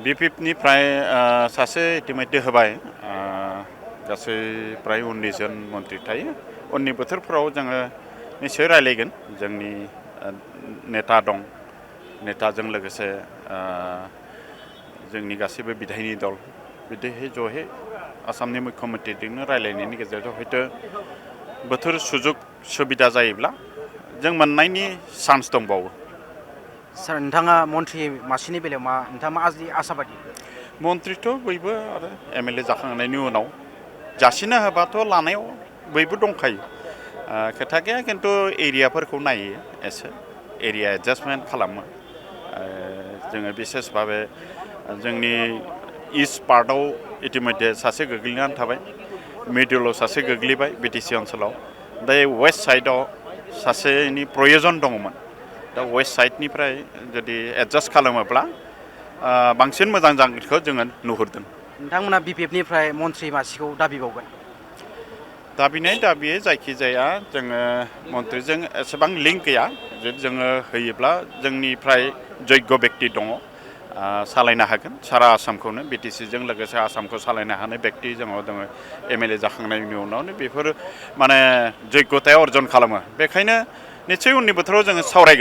BPFनिफ्राय सासे इतिमध्य होबाय गासै प्राय 19 जन मन्त्रि थायो उननि बोथोरफोराव जोङो निश्चय रायलायगोन जोंनि नेता दं नेताजों लोगोसे जोंनि गासैबो बिधायनि दल बिदिहै ज'है आसामनि मुख्यमन्त्रिजोंनो रायलायनायनि गेजेरजों हयतो बोथोर सुजुग सुबिदा जायोब्ला जों मोननायनि चान्स दंबावो सार नोंथाङा मन्त्रि मासिनि बेलायाव नोंथाङा मा आशाबादि मन्त्रिथ' बयबो आरो MLA जाखांनायनि उनाव जासिनो होबाथ' लानायाव बयबो दंखायो खोथा गैया खिन्थु एरियाफोरखौ नायो एसे एरिया एडजास्टमेन्ट खालामो जोङो बिसेस भाबे जोंनि इस्ट पार्टआव इतिमध्य सासे गोग्लैनानै थाबाय मिडलाव सासे गोग्लैबाय BTC ओनसोलाव दा वेस्ट साइडआव सासेनि प्रयोजन दङमोन दा वेस्ट साइडनिफ्राय जुदि एडजास्ट खालामोब्ला बांसिन मोजां जागोनखौ जोङो नुहुरदों नोंथांमोना BPFनिफ्राय मन्त्रि मासिखौ दाबिबावगोन दाबियो जायखिजाया जोङो मन्त्रिजों एसेबां लिंक गैया जोङो होयोब्ला जोंनिफ्राय जग्य बेक्ति दङ सालायनो हागोन सारा आसामखौनो BTCजों लोगोसे आसामखौ सालायनो हानाय बेक्ति जोङो दङ MLA जाखांनायनि उनावनो बेफोर माने जग्यताया अर्जन खालामो बेखायनो निश्चय उननि बोथोराव जोङो सावरायगोन